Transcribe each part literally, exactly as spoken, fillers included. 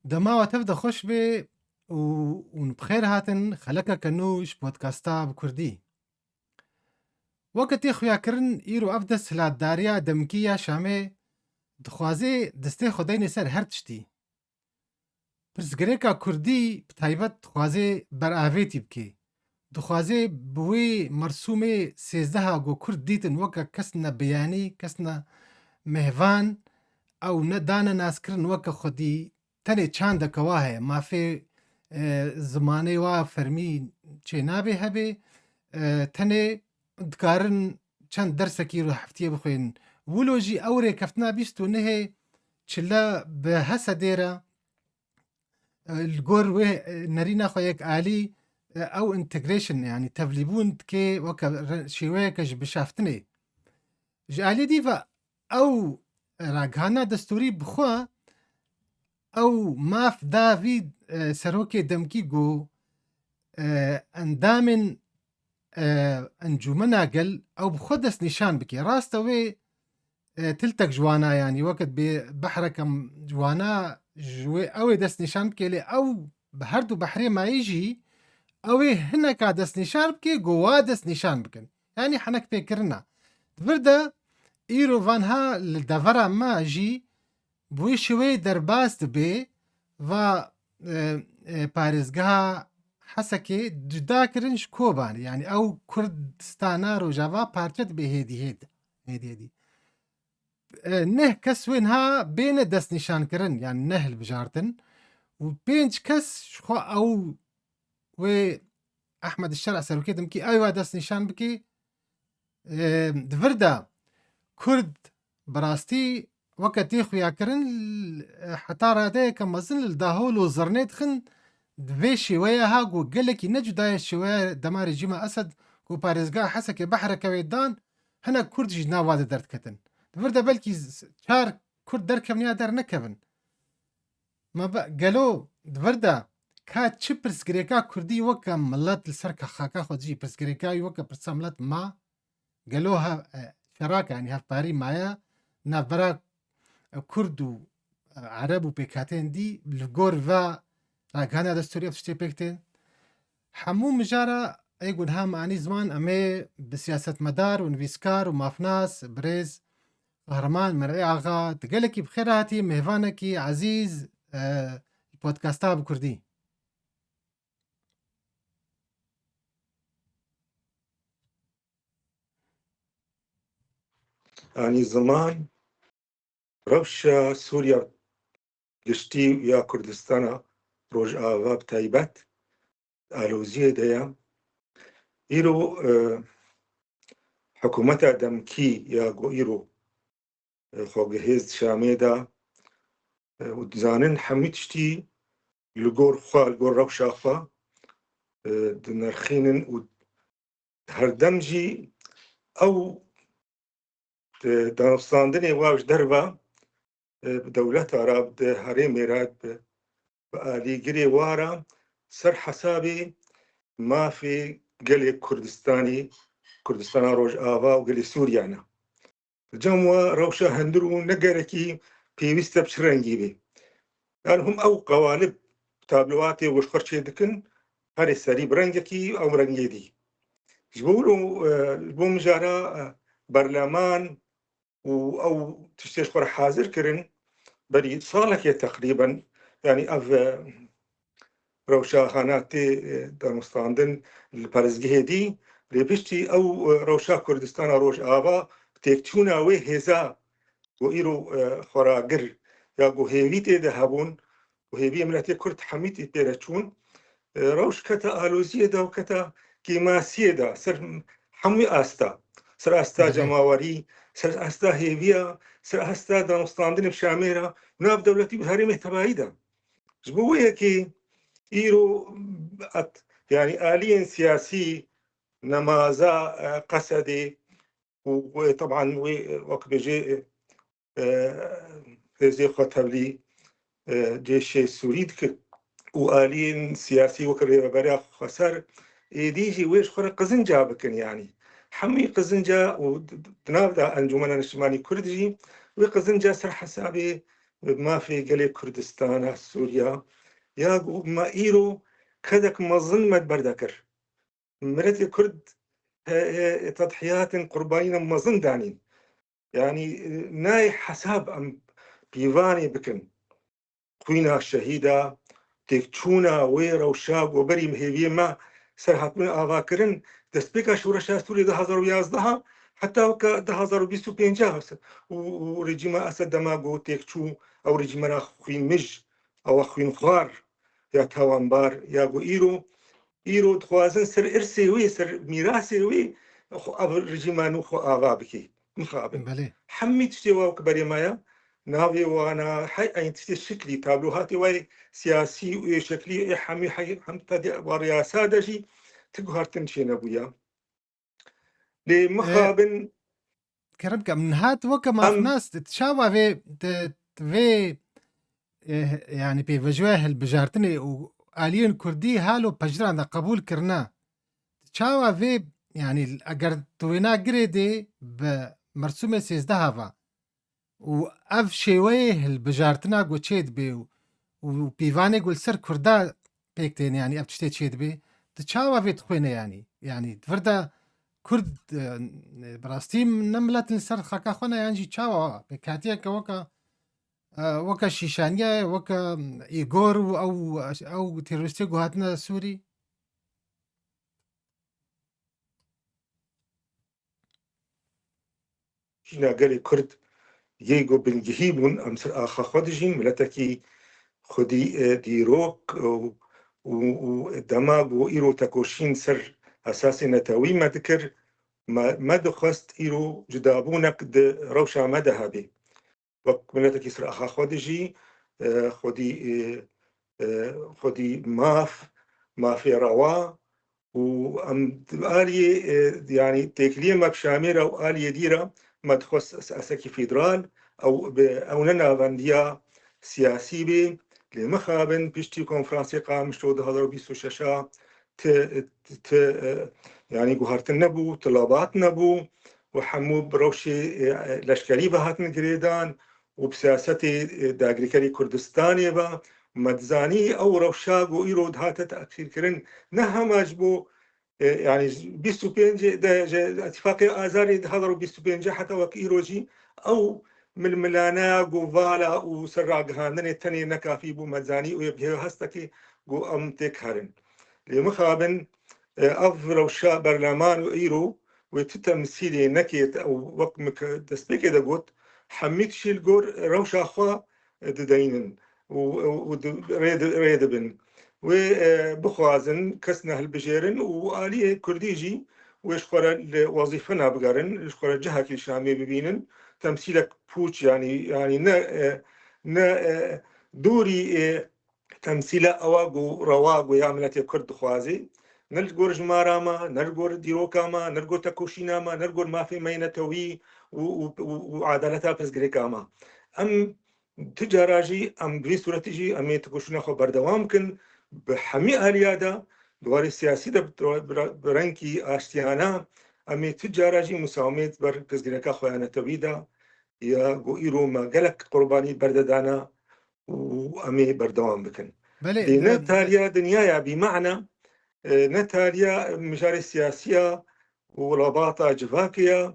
Dema we tev de xweş be û hûn bi xêr hatin xelekeke nû ji podcasta bi kurdî. Weke tê xuyakirin, îro ev desthilatdariya demkî ya Şamê dixwaze destê xwe deyne ser her tiştî. Pirsgirêka kurdî bi taybet dixwaze beravêtî bike. Dixwaze bi wê mersûmê sêzdeha ku kurd dîtin weke kesna beyanî, kesna mêvan, ew ne dane naskirin weke xwedî, tenê çandeke wa heye, mafê, e, zimanê wa fermî çênabe hebe, e, tenê dikarin çend dersekî ro heftiyê bixwînin. Wilo jî ew rêkeftina bîst û nehê çile bi hesedê re, e, li gor wê, e, nerîna xwe yek alî, e, ew integration, yanî tevlîbûn dike weke re-, şêweyeke ji bişaftinê. Ji alî dî ve ew ragihana destûrî bi xwe ew maf da vî, e, serokê demkî ku, e, endamên, e, encûmena gel ew bi xwe destnîşan bike. Rast e wê, e, tiltek ji wana, yanî wekit bê behreke m-, ji wana ji wê ew ê destnîşan bike, lê ew bi her du behrê mayî jî ew ê hineka destnîşan bike, ku wa destnîşan bikin. Yanî henek pêkirina. Di vir de îro vanha li devera me jî bi wê şêweyê derbas dibe, va, e, e, parêzgeha Hesekê cuda kirin ji Kobanê. Yanî ew Kurdistana Rojava parçe dibe hêdî hêdî, hêdî hêdî. E, neh kes wê niha bêne destnîşankirin, yanî ne hilbijartin. Û pênc kes ji xwe ew wê Ehmed Şer'a serokê demkî ew wa destnîşan bike. E, di vir de Kurd bi rastî weke tê xuyakirin, l-, heta radeyeke mezin li dahol û zirnê dixin, di vê şêweya ha ku gelekî ne cuda ye şêweya dema rejîma Esed ku parêzgeha Hesekê behreke wê dan, hinek Kurd jî nav de derdiketin. Di vir de belkî z-, çar Kurd derkevin ya dernekevin. Me be, gelo di vir de ka çi pirsgirêka Kurdî weke milet li ser ka xaka xwe dijî, pirsgirêka wî weke pirsa milet ma? Gelo hev-, e, şerake, yanî hevparî maye navbera, e, Kurd û, e, Ereb û pêkhateyên dî li gor ve ragihana destûrî ev tiştê pêk tên? Hemû mijara ê ku niha me anî ziman, em ê bi siyasetmedar û nivîskar û mafnas, birêz Qehreman Mer'ê Axa, tu gelekî bi xêr hatî, mêvanekî ezîz, e, ji podcasta bi kurdî. Anî ziman, rewşa Sûriya giştî ya Kurdistana Rojava bi taybet aloziyê de ye. Îro, e, hikûmeta demkî ya ku îro, e, xwe gihêz Şamê de, e, û dizanin hemî tiştî li gor xwe, li gor rewşa xwe, e, dinirxînin û herdem jî ew, e, danûstandinê wa ji derve, e, bi dewleta re, di herêmê re, bi, bi alîgirê wa re ser hesabê mafê gelê Kurdistanê, Kurdistana Rojava û gelê Sûriya ne. Li cem we rewşa hundir û ne gerekî pêwîst e bi çi rengî be. Yan hûn ew qewalib tabloatê ku ji xwe çê dikin, herê serî bi rengekî, ew rengê dî. Ji bo wilo, e, ji bo mijara, e, berleman û ew tiştê ji xwe re hazir kirin, berî salekê teqrîben, yanî ev, e, rewşa hana tê, e, danûstandin li parêzgehê dî, lê piştî ew, e, rewşa Kurdistana Rojava, têkçûna wê hêza ku îro, e, xweragir ya ku hêvî tê de hebûn û hêviyê miletê Kurd hemî tê pê re çûn, e, rewş kete aloziyê de û kete kêmasiyê de ser hemû asta. Ser asta Belê. cemawerî, ser asta hêviya, ser asta danûstandinê bi Şamê re, nav dewletî û herêmê tebayî de. Ji bo wê yekê îro et, yanî aliyên siyasî nemaza, e, Qesedê û wê, teban wê, e, wek bêjê, e, e, hêzê xwe tevlî, e, cêşê Sûrî dikir û aliyên siyasî wek Rêveberiya Xweser êdî jî wê ji xwe re qizinca bikin, yanî hemî qizinca û d-, d-, di nav de Encûmena Niştimanî Kurd jî wê qizinca ser hesabê mafê gelê Kurdistana Sûriya, ya ku me îro qedek mezin me berdekir. Miletê Kurd he, he, tedhiyatên qurbanîna mezin danîn. Yanî, e, nayê hesab em pîvanê bikin. Xwîna şehîda, têkçûna wê rewşa ku berî hêviyê me ser hatibûn avakirin, destpêka şoreşa Sûriyê du hazar û yazdeh heta weke du hazar û bîst û pênc û, û rejîma Esed dema ku têkçû, ew rejîmera xwînmij, ew xwînxwar ya tawanbar ya ku îro, îro dixwazin ser irsê wê, ser mîrasê wê, xwe ev rejîma nû xwe ava bikî. Mixabin. Belê. Hemî tiştê wa wek berê me ye, navê wana, hey, eyn tiştê şiklî, tablohatê wa yê siyasî û yê şeklî, ê hemî, hey, hem te de, wa riyasa de jî ti guhertin çênebûye. Lê Ê, mixabin kerem ke, min hat weke em mafnas, çawa vê, te, vê, e, yanî pêvajoya hilbijartinê û aliyên Kurdî halo pejiranda qebûl kirina? Çawa vê, yanî eger tu wêna girêdê bi mersûmê sêzdeh ve û ev şêweyê hilbijartina ku çê dibe û, û pîvanê ku li ser Kurda pêk tên, yanî ev tiştê çê dibe, tu çawa vê dixwêne yanî? Yanî di vir de Kurd, e, bi rastî ne miletin li ser xaka xwe ne, yan jî çawa pêkhatiyeke weke, e, weke Şîşaniye, weke Îgor û ew, ew terorîstê ku hatine Sûrî? Jîna gelê Kurd yê ku bingehî bûn, em ser axa xwe dijîn, miletekî xwedî, e, dîrok û, û, û dema ku îro tekoşîn ser esasê netewî me dikir, me, me dixwest îro cudabûnek di rewşa me de hebe. Wek miletekî ser axa xwe dijî, e, xwedî, e, e, xwedî maf, mafê rewa û em aliyê, e, yanî têkiliyê me bi Şamê re û aliyê dî re me dixwest esekî federal, ew bi, ew ne navendiya siyasî bê. Lê mixabin piştî konferansê Qamişlo du hazar û bîst û şeş a ti, ti, e, yanî guhertin nebû, tilabat nebû û hemû bi rewşê, e, leşkerî ve hatin girêdan û bi siyasetê, e, dagirkerî Kurdistanê ve. Me dizanî ew rewşa ku îro dihate teqîrkirin ne hema ji bo, e, yanî bîst û pêncê de ji Îtîfaqê Azarê du hazar û bîst û pênc heta wek îro jî ew milmilaneya ku vala û ser ragihandinê tenê nekafî bû, me dizanî û yê bi hêvihestekê ku em têk herin. Lê mixabin, e, ev rewşa berleman û îro wê tu temsîlê nekê, ew wek min ke destpêkê de got, hemî tiştî li gor rewşa xwe, e, dideynin û, û, û di, rê di, rê dibin. Wê, e, bixwazin kes nehilbijêrin û aliyê Kurdî jî wê ji xwe re li wezîfe nabigerin, ji xwe re cihekî Şamê bibînin. Temsîlek pûç, yanî, yanî ne, e, ne, e, dûrî, e, temsîla ewa ku rewa ku ya miletê Kurd dixwazê, ne li gor jimara me, ne li gor dîroka me, ne li gor tekoşîna me, ne li gor mafê me yê netewî û, û, û, û adaleta pirsgirêka me. Em tu cara jî, em bi vî sûretî jî em ê tekoşîna xwe berdewam bikin, bi hemî aliya de, di warê siyasî de bi, bi, bi rengî aştiyane, em ê tu cara jî musawimê di ber pirsgirêka xwe ya netewî de, ya ku îro me gelek qurbanî berdedana, û em ê berdewam bikin. Belê, Lê ne e, tariya dinyaya bî mane, e, ne tariya mijarê siyasiya û rabata civakê ya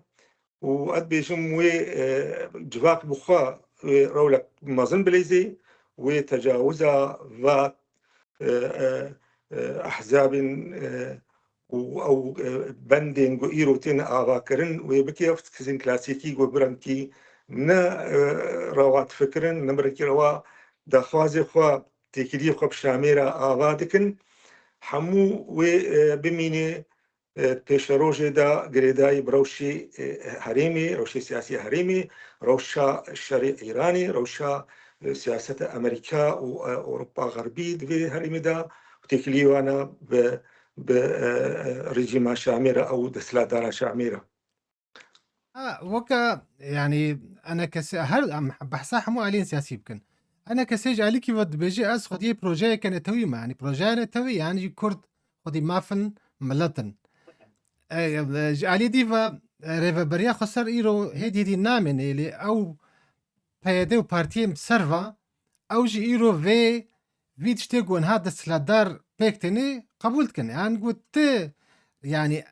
û ez dibêjim wê, e, civak bi xwe wê rewlek mezin bileyzê, wê tecawiza va, e, e, e, ehzabên, e, û ew, e, bendên ku îro tên avakirin wê bike, ev kesên klasîkî ku bi rengkî ne, e, rewa difikirin, ne bi rengkî rewa daxwazê xwe, têkiliyê xwe bi Şamê re ava dikin. Hemû wê, e, bimîne, e, pêşerojê de girêdayî bi rewşê, e, herêmê, rewşê siyasî herêmê, rewşa şerê Îranê, rewşa, e, siyaseta Amerîka û, e, Ewropa Xerbî di vê herêmê de û têkiliyê wana bi, bi, e, e, rejîma Şamê re ew desthilatdara Şamê re. Ha, weke, yanî, enekese-, her, em behsa hemû aliyên siyasî bikin. Enekesê ji alîkî ve dibêje, ez xwediyê projeyeke netewî me, yanî projeya netewî, yanî jî Kurd xwedî maf in, milet in. E, e, ji alî dî ve, e, rêveberiya xweser îro hêdî hêdî namêne, lê ew P Y D û partiyên bi ser va, ew jî îro vê, vî tiştê ku niha desthilatdar pêk têne qebûl dikin. Yan ku ti, yanî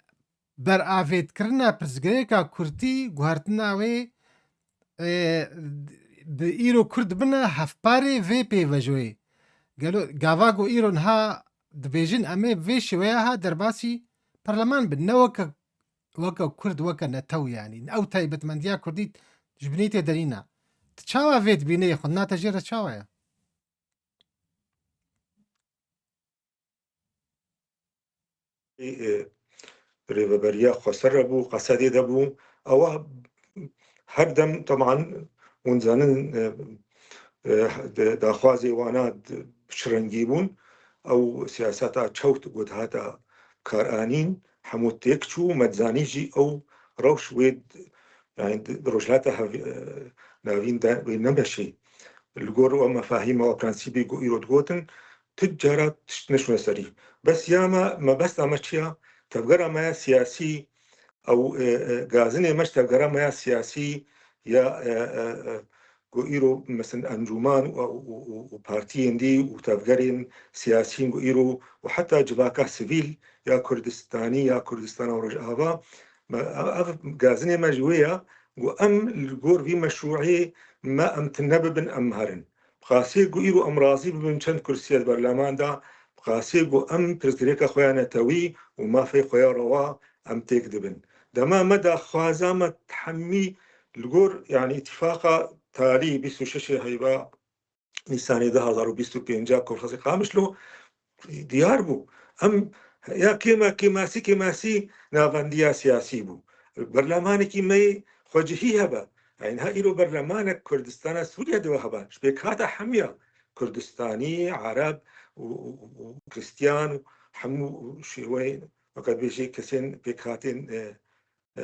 beravêtkirina pirsgirêka kurdî, guhertina wê, e, bi îro kurd bine hevparê vê pêvajoyê. Gelo gava ku îro niha dibêjin em ê vê şêweya ha derbasî perleman bin, ne weke, weke kurd, weke netew, yanî ew taybetmendiya kurdî ji binî tê derîna. Tu çawa vê dibînê, xwe nate jê re çawa ye? E, e, rêveberiya xweser re bû, Qesedê de bû. Ewa her dem, teban, hûn zanin, e, e, de-, daxwazê wana d-, bi çi rengî bûn. Ew siyaseta çewt ku dihata karanîn, hemû têk çû, me dizanî jî ew rewş wê d-, yani di, di Rojhilata Hev-, e, Navîn de wê nemeşî. Li gor we mefahîma we prensîbî ku îro digotin, tu cara tişt neşûne serî. Bes ya me, mebesta me çi ya? Tevgera me ya siyasî, ew, e, e, gazinê me ji tevgera me ya siyasî ya, e, e, e, ku îro, mesela, encûman û, û, û, û partiyên dî û tevgerên siyasî ku îro û heta civaka sivîl ya Kurdistanî ya Kurdistana Rojava, me, ev, ev gazinê me ji wê ya ku em li gor vî meşrûiyê me em tune bibin, em herin. Bi qasê ku îro em razî bibin çend kursiyê di berleman de, bi qasê ku em pirsgirêka xwe ya netewî û mafê xwe ya rewa em têk dibin. Dema me daxwaza me hemî li gor, yani, îtîfaqa talî bîst û şeş heyva Nîsanê du hazar û bîst û pênc a Konferansê Qamişlo diyar bû. Em ya kêma-, kêmasî, kêmasî navendiya siyasî bû. Berlemanekî me yê xwecihî hebe. Yanî niha îro berlemanek Kurdistana Sûriye de hebe. Ji pêkhata hemiya Kurdistanî, Ereb û, û, û, û Kristiyan û hemû şêweyên, weke dibêjê kesên pêkhatên, e, e,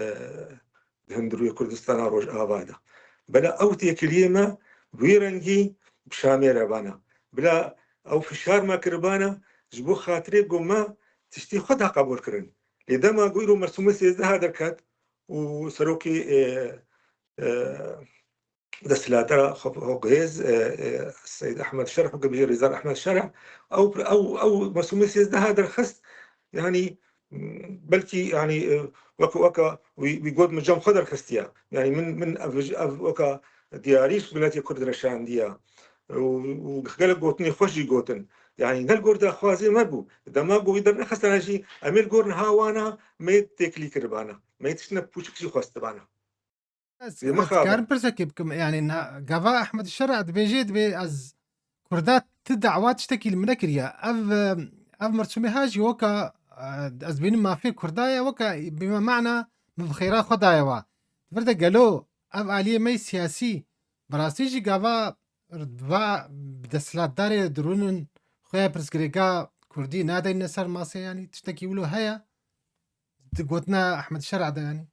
di hundirûyê Kurdistana Rojava de. Bila ew têkiliyê me bi wî rengî bi Şamê re bana. Bila ew fişar me kiribana ji bo xatirê ku me tiştî xwe da qebûl kirin. Lê dema ku îro mersûmê sêzdeh derket û serokê, e, e, desthilatdara xwe, xwe guhêz, e, e, Seyid Ehmed Şerh, weke bêje Rêzdar Ehmed Şerh, ew, ew, ew mesûmê sêzdeh derxist, yanî, m, belkî, yanî, e, weke, weke wî, wî got, min cem xwe derxistiye. Yanî min, min ev, ev weke diyarî ji miletê Kurd re şandiye. Û, û gelek gotinê xwe jî gotin. Yanî ne li gor daxwazê me bû. Dema ku wî dernexistana jî, em ê li gor niha wana me yê têkilî kiribana. Me yê tiştine pûçik jî xwestibana. Ez, Yê ez mixabin. dikarim pirsekê bikim, yanî na-, gava Ehmed Şer'a dibêje, dibê ez Kurda ti dawa tiştekî li min nekiriye. Ev, e, ev mersûmê ha jî weka, e, ez bînim mafê Kurda ye, weka bîme mana min bi xêra xwe daye wa. Vir de gelo ev aliyê me yê siyasî bi rastî jî gava va bi desthilatdarê dirûnin xwe ya pirsgirêka Kurdî nadeyne ser masê, yanî tiştekî wilo heye? Di gotina Ehmed Şer'a de, yanî.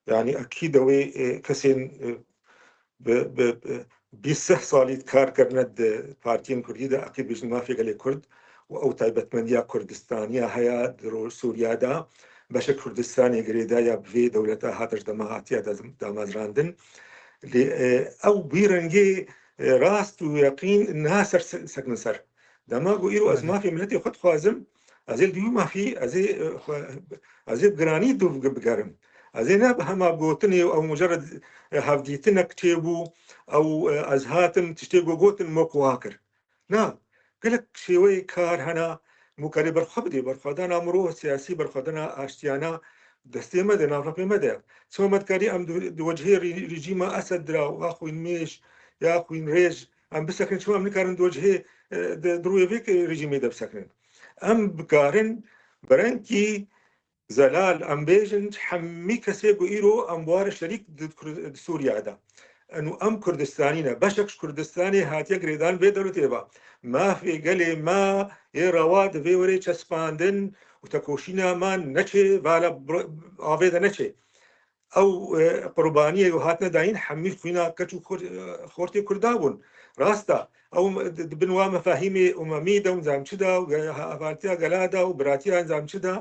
Yani, ekîd ew ê, e, kesên, e, bi, bi, bi bîst seh salî kar kirine di partiyên Kurdî de, ekîd bijin mafê gelê Kurd û ew taybetmendiya Kurdistaniya heye di ro-, Sûriya de, beşek Kurdistanê girêdaya bi vê dewleta hate ji dema hatiye de-, damezrandin. Lê, e, ew bi wî rengê, e, rast û yeqîn niha ser se-, sekinin ser. Dema ku îro ez Belê. mafê miletê xwe dixwazim, ez ê li wî mafî, ez ê, e, xwe, ez ê bi giranî dûv bigerim. Ez ê ne bi hema gotinê û ew mucerred, e, hevdîtinek çêbû, ew, e, ez hatim, tiştê ku gotin, me ku wa kir. Na, gelek şêweyê kar hene, mûkerê berxwe bidê, berxwedana mirov, siyasî berxwedana aştiyana destê me de, navnapê me de. Çima me dikarî em di, di wecihê rî-, rejîma Esed de, ya xwînmêş, ya xwînrêj, em bisekinin, çima em nikarin di wecihê, e, di, di rûyê vê rejîmê de bisekinin? Em bikarin bi rengkî zelal em bêjin, hemî kesê ku îro em ware şerîk di Kur-, di Sûriye de. Eno em Kurdistanî ne. Beşek ji Kurdistanê hatiye girêdan vê dewletê ve. Mafê gelê me yê rewa divê were çespandin û tekoşîna me neçê vala br-, avê de neçê. ew, e, qurbaniyê û hatine dayîn hemî xwîna keç û xor-, e, xortê Kurda bûn. Rast e. Ew di, di bin wa mefahîmê umemî de û nizam çi de û ge-, ha-, havartiya gela de û biratiya nizam çi de,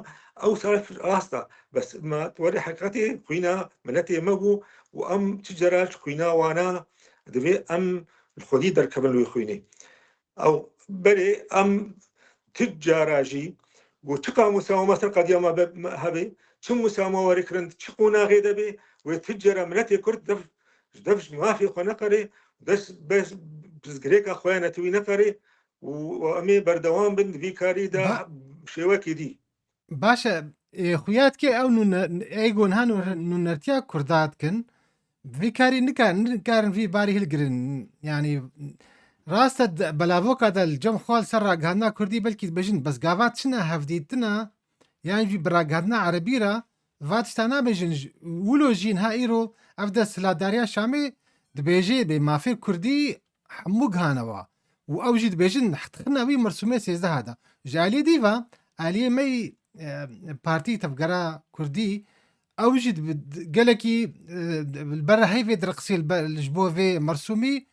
ew ser rast e. Bes ma werê heqîqetê xwîna miletê me bû û em çi cara ji xwîna wana divê em li xwedî derkevin li wê xwînê. Ew belê em tu cara jî got, çiqa musawama ser qediya me be, me hebe, çi musawama were kirin, çi qonaxê de be, wê tu cara miletê Kurd dev, ji dev ji mafê xwe neqere, dest bes pirsgirêka xwe ya netewî neqere û, û em ê berdewam bin di vî karî de Ba- şêwekê dî. Baş e, ê, xuya dike ew nûne-, ê gon ha nû-, nûnertiya Kurda dikin, bi vî karî nika-, nikarin vî barî hilgirin. Yanî, rast e, de-, belavoka de li cem xwe li ser ragihandina Kurdî belkî dibêjin, bes gava çina hevdîtina, yan jî bi ragihandina Erebî re, va tişta nabêjin, ji-, wilo jî niha îro ev desthilatdariya Şamê dibêje bê mafê Kurdî hemû gihane wa. Û ew jî dibêjin, dixine wî mersûmê sêzdeh de. Ji aliyê dî ve, aliyê me yî, e, Partî Tevgera Kurdî, ew jî dibi-, di-, gelekî, e, li ber heyvê direqisî li ber, ji bo vê mersûmî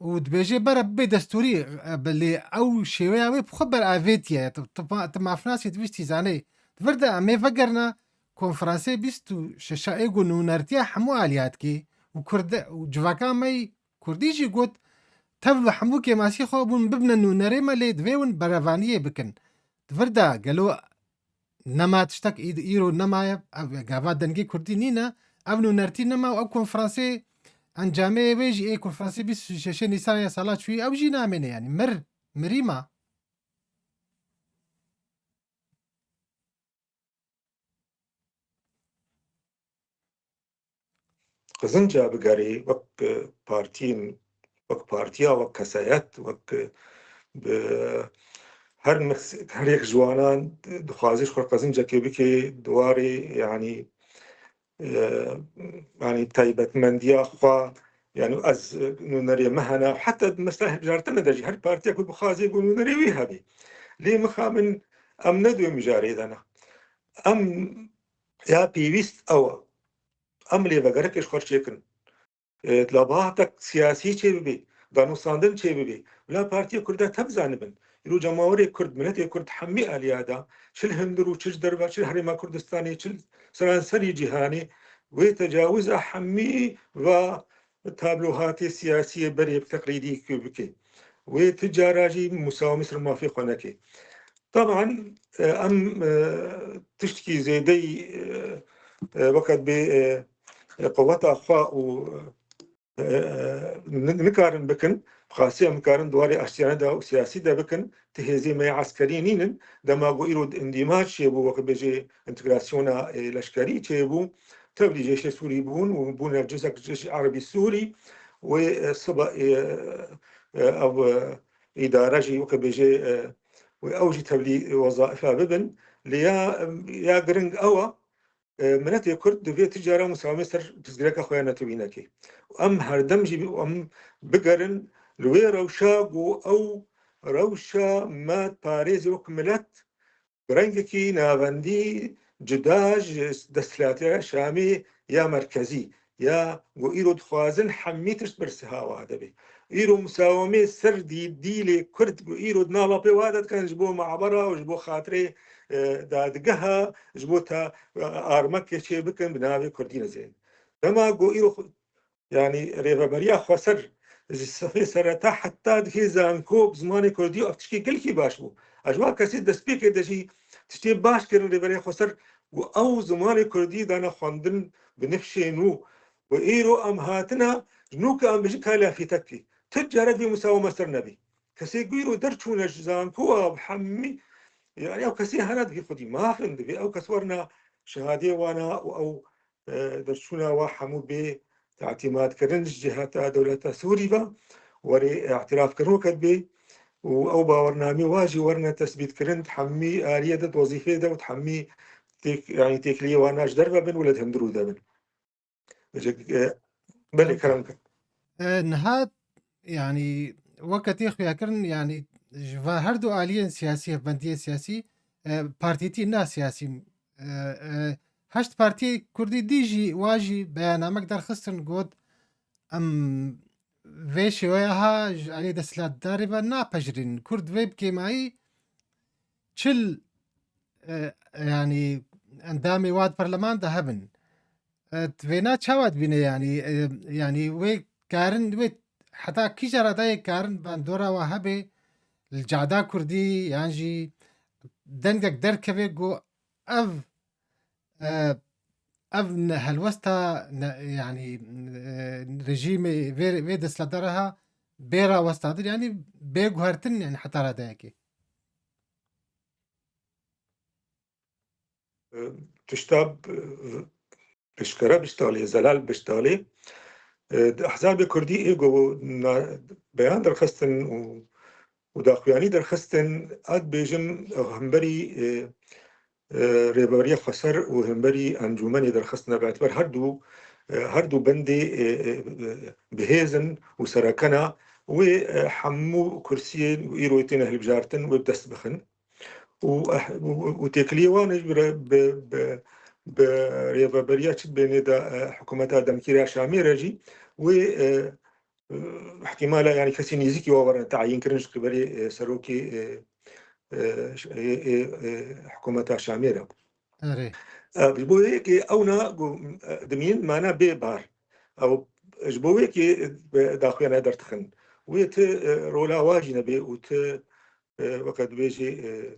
û dibêje bere bibe destûrî, e, bi lê ew şêweya wê bi xwe beravêtiye. Tu, tu, tu mafnasî divîstî zanê. Di vir de em ê vegerine konferansê bîst û şeş a ê ku nûnertiya hemû aliya dikê û Kurd û civaka me yî Kurdî jî got, tevli hemû kêmasî xwe bûn bibine nûnerê me lê divê win berevaniyê bikin. Di vir de gelo nema tiştek î-, îro nemaye, ev gava dengê Kurdî nîne, ev nûnertî nema û ev konferansê encamê wê jî ê konferansê bîst û şeşê Nîsanê ya sala çûyî ew jî namêne, yanî mir, mirî ma. Qizinca bigerî wek, e, partîn, wek partiya, wek kesayet, wek, e, bi her mis-, her yek ji wanan dixwaze ji xwe qizincekê bike, di warê, yanî, e, yanî taybetmendiya xwe, yanî ez, e, nûnerê me hene, heta mesela hilbijartine de jî her partiyek ku bixwaze ku nûnerê wî hebe. Lê mixabin em ne di wê mijarê de ne. Em ya pêwîst ew e. Em lê vegerek ji xwe çêkin. E, labatek siyasî çêbibe, danûstandin çêbibe. Bila partiyê Kurd de tev zanibin. Îro cemawerê Kurd, miletê Kurd hemî aliya de, çi li hundir û çi ji derve, çi li Herêma Kurdistanê, çi li seranserî cîhanê, wê tecawiza hemî va tablohatê siyasiyê berê bi teqlîdî ku bike. Wê ti cara jî musawimî ser mafê xwe neke. Taban, e, em, e, tiştekî zêdeyî, e, e, weke bê, e, e, qeweta xwe û, e, e, ni-, nikarin bikin, bi xasî em nikarin di warê aştiyane de û siyasî de bikin, ti hêzê me yê eskerî nînin, dema ku îro îndîmac çêbû, weke bêjê întegrasyona, e, leşkerî çêbû, tevlî cêşê Sûrî bûn û bûne cizek cêşê Erebî Sûrî, wê, e, siba, e, e, ev, e, îdare jî weke bêjê, e, wê ew jî tevlî wezaifa bibin. Lê ya, ya giring ew e, e, miletê Kurd divê ti cara musawimê ser pirsgirêka xwe ya netewî neke. Û em herdem jî bi-, em bigerin li wê rewşa ku ew rewşa me parêzê wek milet bi rengekî navendî cuda ji desthilatiya Şamê ya merkezî ya ku îro dixwazin hemî tişt bersiva wan de be. Îro musawimê ser dî-, dîlê Kurd ku îro di nava pê wan de dikin ji bo mabera û ji bo xatirê, e, dadgeha, ji bo ta, e, armekê çê bikin bi navê Kurdî nezên. Dema ku îro xwe-, yanî rêveberiya xweser ji sefê sereta heta dihê zanko bi zimanê Kurdî û ev tişkî gelkî baş bû. Ez ji wan kesê destpêkê de jî tiştê baş kirin rêveberiya xweser û ew zimanê Kurdî dane xwendin bi nifşên nû. Û îro em hatine ji nû ke em bijî ka lafîtekî. Ti carek vê musawama ser nebî. Kesê ku îro derçûne ji zankowa bi hemî, yanî ew kesê hene divê xwedî maf in, divê ew kes werna şehadê wana û ew, e, derçûna wa hemû bê te'tîmadkirin ji ciheta dewleta Sûrî ve, werê îtirafkirin weke bê û ew bawernameyê wa jî werine tesbîtkirin, hemî aliyê de, di wezîfeyê de û di hemî têk-, yanî têkiliyê wana ji derve bin û li hundirû de bin. Belê, kerem ke. E, niha, yanî, weke tê xuyakirin, yanî, ji va her du aliyên siyasî, hevbendiyên siyasî, e, partîtî na siyasî, e, e, Heşt partiyê Kurdî dî jî wa jî beyannamek derxistin, got, em vê şêweya ha ji alî desthilatdarê ve napejirîn. Kurd vê bi kêmayî çil, e, yanî endamê wa di perleman de hebin. E, tu vêna çawa dibîne yanî? E, yanî wê karin, wê heta kîja radayê karin bandora wa hebe li cada Kurdî yan jî dengek derkeve ku ev, e, ev ne helwesta ne, yanî, e, rejîmê vê, vê desthilatdara ha bê rawestadir, yanî bê guhertin, yanî heta radeyekê. E, tişta, e, pişkere biştalê, zelal biştalê, e, di Ehzabê Kurdî ê ku na-, beyan derxistin û, û daxuyanî derxistin, ez dibêjim, e, hemberî, e, e, Rêveberiya Xweser û hemberî Encûmenê derxistine, bi etibar her du, e, her du bendê, e, e, e, bihêz in û serekena wê, e, hemû kursiyên îro têne hilbijartin wê bi dest bixin. Û, eh, û, û têkiliyê wan jî bi re-, bi, bi, bi rêveberiya çi dibênê de, eh, hikûmeta demkî ya Şamê re jî wê, eh, eh, ihtimala, yanî kesê nêzîkî wa werin tayîn kirin ji qîbelê, eh, serokê, eh, eh, ş-, eh, eh, eh, hikûmeta Şamê re. Erê. Eh, ji bo yekê ew na ku, eh, dimînin mana bê bar. Ew ji bo yekê, eh, daxuyana derdixin. Wê ti, eh, rola wa jî nebê û ti, eh, weke dibêjê, eh,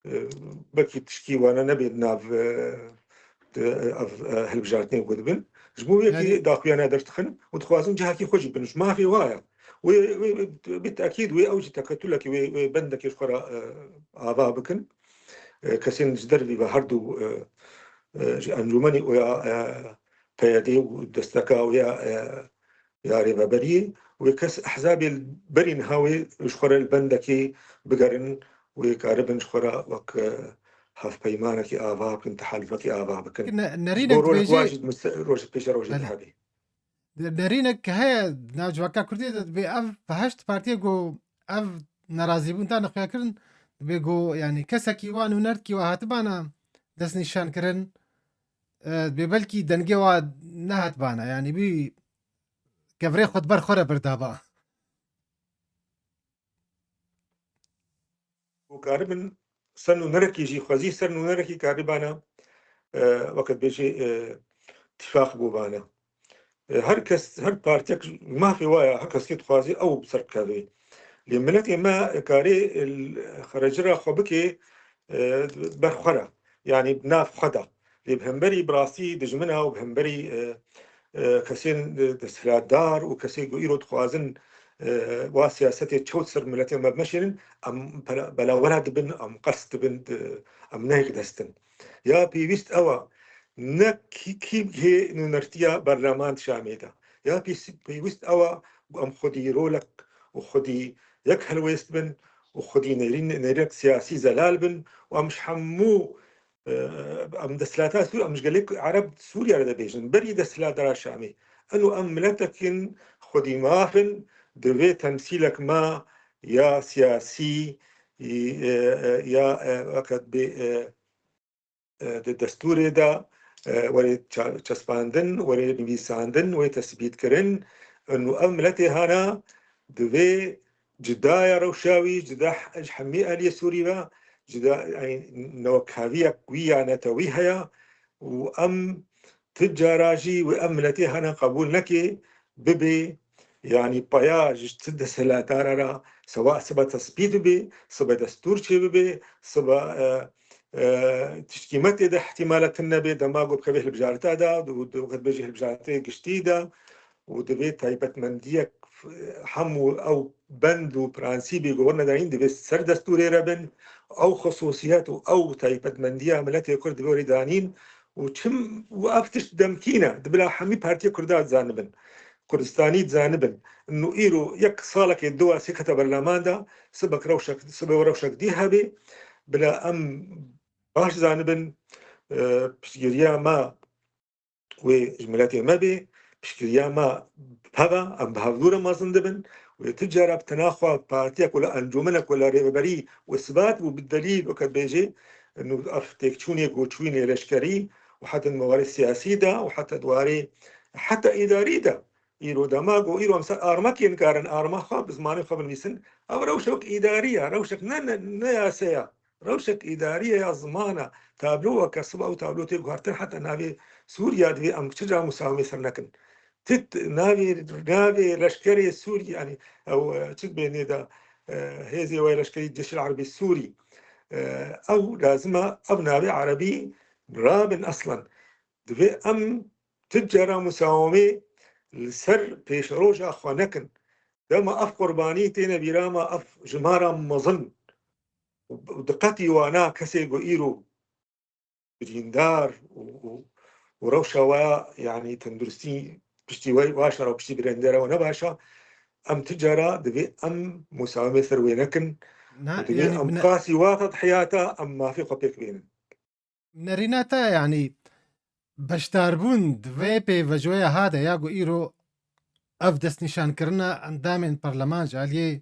e, belkî tişkî wana nebe di nav, e, di, e, ev, e, hilbijartinê ku dibin. Ji bo wê yekê, yanî, daxuyana derdixin û dixwazin cihekî xwe jî bin. Ji mafê wa ye. Wê, wê, wê, bi tekîd wê ew jî teketulekê wê, wê bendekê ji xwe re, e, ava bikin. E, kesên ji dervî ve her du, e, e, ji encûmenê û ya, e, P Y D û desteka wê ya, e, ya rêveberiyê, wê kes ehzabê berî niha wê ji xwe re li bendekê bigerin, wê karibin ji xwe re wek, e, hevpeymanekî ava bikin, tehalufekî ava bikin. Ne-, Ji nerînek bo rolek dibêjê wa jî miste-, roj pêşe rojê Belê. Dihebê. Nerînek heye di nav civaka Kurdî de, dibê ev heşt partiyê ku ev nerazîbûn tane xuya kirin, dibê ku, yanî, kesekî wan û nerdkî wa hatibana destnîşan kirin, e, dibê belkî dengê wa nehatibana, yanî, bî kevirê xwe di ber xwe re birdaba. Û karibin ser nûnerekî jî, xwezî ser nûnerekî karibana, e, weke dibêjê, e, tifaq bûbana. E, her kes, her partiyek mafê wa ya, her kes kê dixwazê ew bi ser bikevê. Lê miletê me karê, e, xercira xwe bikê, e, ber xwe re. Yanî bi nav xwe de. Lê bi hemberî bi rastî dijmina û bi hemberî, e, e, kesên, e, desthilatdar û kesê ku îro dixwazin, e, wa siyasetê çewt ser miletê me bimeşênin, em bela-, belawela dibin, em qers dibin, di-, em neyek destin. Ya pêwîst ew e, ne kî, kî hê nûnertiya berleman di Şamê de. Ya pês-, pêwîst ew e ku em xwedî rolek û xwedî yek helwêst bin û xwedî nêrîn-, nêrînek siyasî zelal bin û em ji hemû Em desthilata Sû-, em ji gelek Ereb Sûriye re dibêjin, berî desthilatdara Şamê. Eno em miletek in xwedî maf in, divê temsîlek me ya siyasî, e, e, ya, e, weke dibê, e, e, di destûrê de, e, were ça-, çespandin, were nivîsandin, were tesbîtkirin. Eno ev miletê hana divê cuda ya rewşa wî, cuda h-, ji hemî aliyê Sûrî ve, cuda, yanî, newekheviyek wî ya netewî heye û em ti cara jî wê ev miletê hene qebûl neke, bibe, yanî, paya ji ti desthilatdara re, sewa sibe tespît bibe, sibe destûr çêbibe, sibe, e, e, tişkîmetê de ihtimala tune be, dema ku bikeve hilbijarta de, û, û, weke dibêjî hilbijartê giştî de, û divê taybetmendiyek, hemû ew bend û prensîbê ku werine danîn divê ser destûrê re bin, ew xisûsiyet û ew taybetmendiya miletê Kurd divê werê danîn û çim û ev tişt demkî ne, di bila hemî partiya Kurda dizanibin, Kurdistanî dizanibin. Û îro yek salekê du sê kete berleman de, sibek rewşek, sibê we rewşek dî hebê, bila em baş zanibin, e, piştgiriya me wê ji miletê me bê, piştgiriya me bi peve, em bi hevdû re mezin dibin. Wê tu cara bi tena xwe partiyek wela encûmenek wela rêveberî wê sibat bû bi delîl weke dibêjê, û ev têkçûnê, goçûnê leşkerî û heta di warê siyasî de û heta di warê heta îdarî de. Îro dema ku îro em ser armekê nikarin arma xwe bi zimanê xwe binivîsin, ev rewşek îdarî ye, rewşek ne, ne, ne yase ye. Rewşek îdarî ye ya ziman e. Tablo weke siba ew tablo tê guhertin heta navê Sûriya divê em çi ca musawimê ser nekin. Tit navê, navê leşkerê Sûrî, yanî ew, e, çi dibênê de, e, hêzê wê leşkerî Ceyşil Erebî Sûrî. E, ew lazim e, ev navê erebî rabin eslan. Divê em tu cara musawimê li ser pêşeroja xwe nekin. Dema ev qurbanî têne bîra me, ev jimara mezin û, û diqetî wana kesê ku îro birîndar û, û, û rewşa we ya, yanî tenduristî piştî we, wa şera piştî birêndera we ne baş e. Em tu cara divê em musawimê ser wê nekin. Na, û divê yanî em bine- qasî wa tedhiyata em mafê xwe pêk bênin. Nerîna te, yanî beşdarbûn di vê pêvajoya ha de ya ku îro ev destnîşankirina endamên parleman ji aliyê,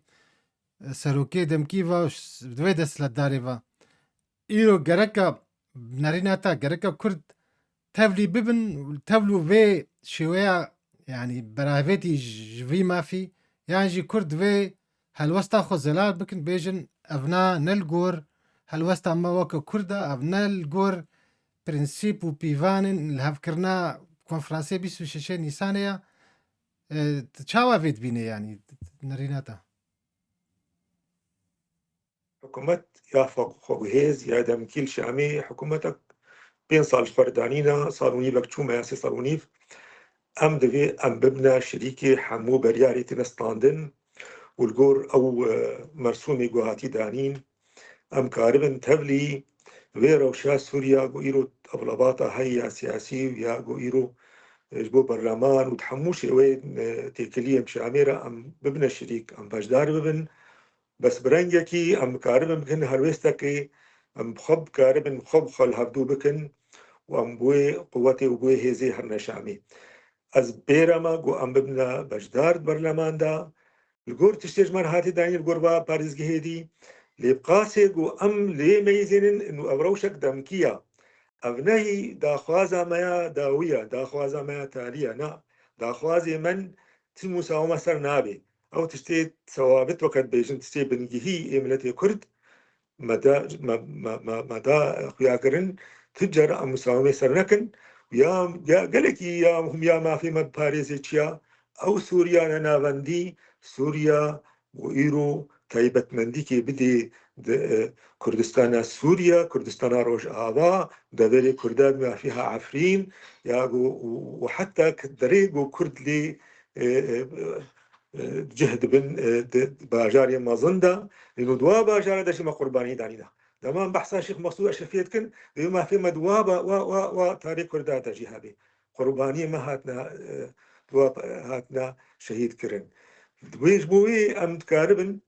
e, serokê demkî ve û ş-, di vê desthilatdarê ve. Îro gereka nerîna te, gereka Kurd tevlî bibin, tevlû vê şêweya, yanî beravêtî ji vî mafî, yan jî Kurd vê helwesta xwe zelal bikin, bêjin, ev na ne li gor helwesta me weke Kurd e, ev ne li gor prensîp û pîvanên lihevkirina konferansê bîst û şeşê Nîsanê ye. E, tu çawa vê dibînê, yanî nerîna te? Hikûmet ya xwe-, xwebihêz ya demkî li Şamê hikûmetek pênc sal ji xwe re danîne, sal û nîvek çû me ya sê sal û nîv. Em divê em bibine şirîkê hemû beryarê têne standin û li gor ew, e, mersûmê ku hatî danîn, em karibin tevlî vê rewşa Sûriya ku îro ewlebata heye ya siyasî û ya ku îro, e, ji bo berleman û di hemû şêweyên, e, têkiliyên Şamê re em bibine şirîk, em beşdar bibin. Bes bi rengekî em bikaribin bikin helwêstekê, em bi xwe bikaribin xwe bi xwe li hevdû bikin û em bi wê quwetê û bi wê hêzê herine Şamê. Ez bêra me ku em bibine beşdar di berleman de. Li gor tiştê ji me re hatî danîn li gor va parêzgehê dî, lê bi qasê ku em lê meyzênin û ev rewşek demkî ya. Ev nehî daxwaza me ya dawî ye, daxwaza me ya talî ye. Na, daxwazê me ti musawime ser nabê. Ew tiştê sewabit weke dibêjin, tiştê bingehî ê miletê Kurd, me da, me, me, me, me da xuya kirin, tu cara em musawimê ser nekin. Ya, ya gelekî ya hûn ya mafê me biparêzê çiya? Ew Sûriya ne navendî, Sûriya û îro taybetmendîkê bidê di, e, Kurdistana Sûriya, Kurdistana Rojava, deverê Kurda bi mafî ha Efrîn, ya û, û, û heta derê ku Kurd lê, e, e, e, cih dibin, e, di bajarê mezin de, lê no di wa bajara de jî me qurbanî danîne. Dema em behsa Şêx Mesûd Eşrefiyê dikin, divê mafê me di wa ba-, wa, wa, wa tarê Kurda de jî hebe. Qurbaniyê me hatine, e, di wa, e, hatine şehîd kirin. Di wê, ji bo wê em dikaribin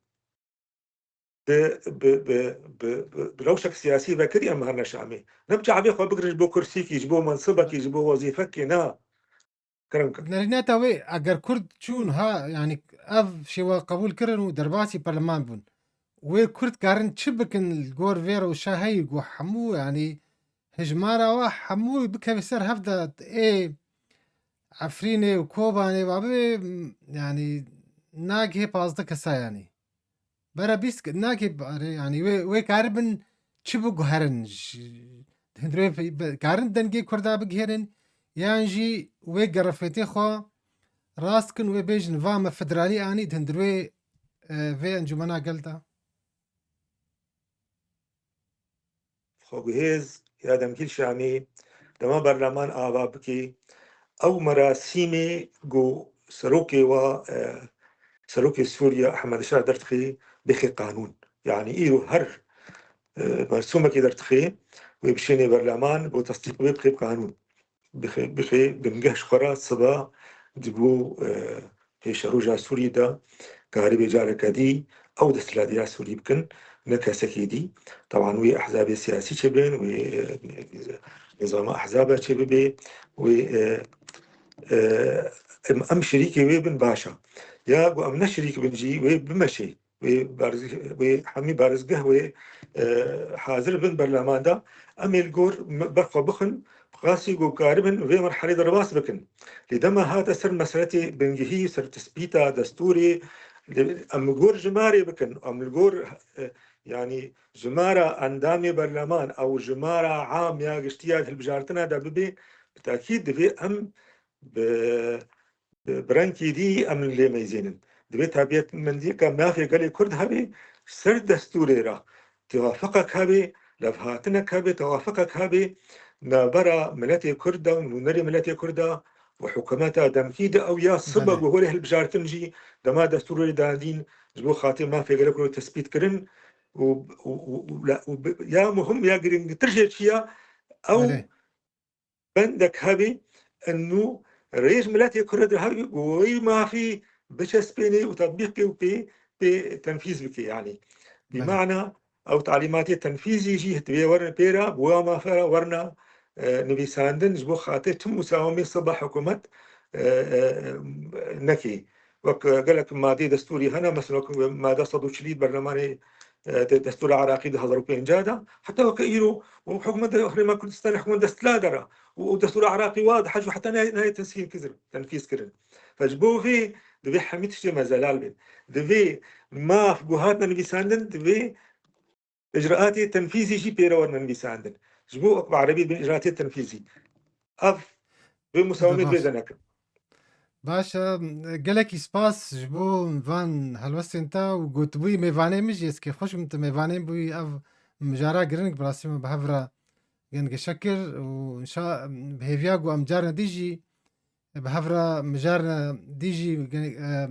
bi, bi, bi, bi, bi, bi rewşek siyasî vekirî em herine Şamê. Ne bi çavê xwe bigirin ji bo kursîkî, ji bo mensibekî, ji bo wezîfekê, na. Kerem ke. Nerîneta wê, eger Kurd çûn ha, yanî ev şêwe qebûl kirin û derbasî parleman bûn, wê Kurd karin çi bikin li gor vê rewşa heyî ku hemû, yanî hijmara we hemû bikeve ser hev de ê Efrînê û Kobanê ve bibê, yanî nagihê pazdeh kesa yanî. Bera bîst ke-, nake bare, yanî wê, wê karibin çi biguherin? Ji, hundirê pe-, be-, karin dengê Kurda bigihêrin, yan jî wê gerefêtê xwe rast kin, wê bêjin, va me federalî anî, di hundir wê, e, vê encûmena gel de? Xwebihêz ya demkî li Şamê, dema berleman ava bikê, ew merasîmê ku serokê wa, e, serokê Sûriye Ehmed Şar derdixê, bixê qanûn. Yanî îro her, e, mersûmekê derdixê, wê bişênê berleman, bo tesdîq wê bixê qanûn. Bixê, bixê bingeh ji xwe re siba dibû, e, pêşeroja Sûrî de karibê careke dî ew desthilatî ya Sûrî bikin, ne kesekî dî. Teban wê ehzabê siyasî çêbin, wê, e, nizama ehzaba çêbibe, wê, e, e, em, em şirîkê wê bin baş e. Ya ku em ne şirîk bin jî wê bimeşê. Wê barizgeh, wê hemî barizgeh wê, e, hazir bin berleman de. Em ê li gor me-, ber xwe bixin, bi qasî ku karibin vê merhelê de ribas bikin. Lê dema hate ser meseletê bingehî, ser tespîta destûrê, lê em li gor jimarê bikin, em li gor, e, yanî jimara endamê berleman ew jimara am ya giştî ya hilbijartina de bibe, bi tekîd divê em bi, bi, bi rengkî dî em lê meyzênin. Divê taybetmendiyeke mafê gelê Kurd hebe ser destûrê re. Tewafeqek hebe, levhatinek hebe, tewafeqek hebe navbera miletê Kurd de û nûnerê miletê Kurd de û hikûmeta demkî de ew ya sibe Belê. ku holê hilbijartin jî dema destûrê dandîn ji bo xatirê mafê gelê Kurd tespît kirin û, û, û, û, la- û bi- ya muhim ya girîngtir jê çi ya ew Belê. bendek hebî, û rêj miletê Kurd hebî, wî mafî biçespênê û tetbîq ke û pê, pê tenfîz bike, yanî. Bi Belê. mana, ew talîmatê tenfîzî jî divê werin pê re, bi wa mafe re werna, e, nivîsandin ji bo xatir tim musawamê siba hikûmet, e, e, nekê. Wek, e, gelek madê destûrî hene, mesela wek made sed û çilî berlemanê, e, de, destûra Iraqî du hezar û pêncî de, heta weke îro û hikûmet de Herêma Kurdistanê hikûmet destla de re û, û destûra Iraqî wa de hej heta nayê, nayê tesîr kirin, tenfîz kirin. Fe ji bo vê divê hemî tiştê me zelal bin. Divê maf ku hatine nivîsandin, divê icraatê tenfîzî jî pê re werine nivîsandin. Ji bo wek bi erebî bin icraatê tenfîzî. Ev vê musawimê Baş. divê de nekin. Baş e, gelekî spas ji bo van helwestên te û gotibûyî mêvanê min jî, ez kêfxweş im tu mêvanê min bûyî, ev mijara giring bi rastî me bi hev re gengeşe kir û inşa bi hêviya ku em carna dî jî bi hev re mijarna dî jî, e,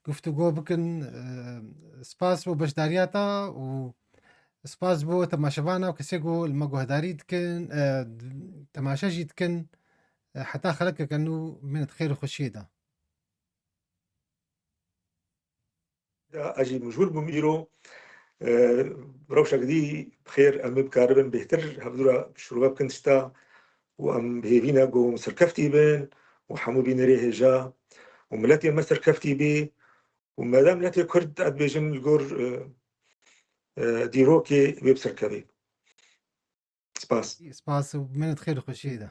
guftûgo bikin. E, spas bo beşdariya te û spas bo temaşevana û kesê ku li me guhdarî dikin, e, temaşe jî dikin. E, heta xelekeke nû bimînin di xêr û xweşiyê de. Da ez jî mijûl bûm îro. E, rewşek dî bi xêr em ê bikaribin bêhtir hevdû re şirove bikin tişta û em bi hêvî ne ku hûn serkeftî bin û hemû bînerê hêja û miletê me serkeftî bî û me de miletê Kurd ez dibêjim li gor, e, e, dîrokê wê bi serkevê. Spas. Spas û bimînin di xêr û xweşiyê de.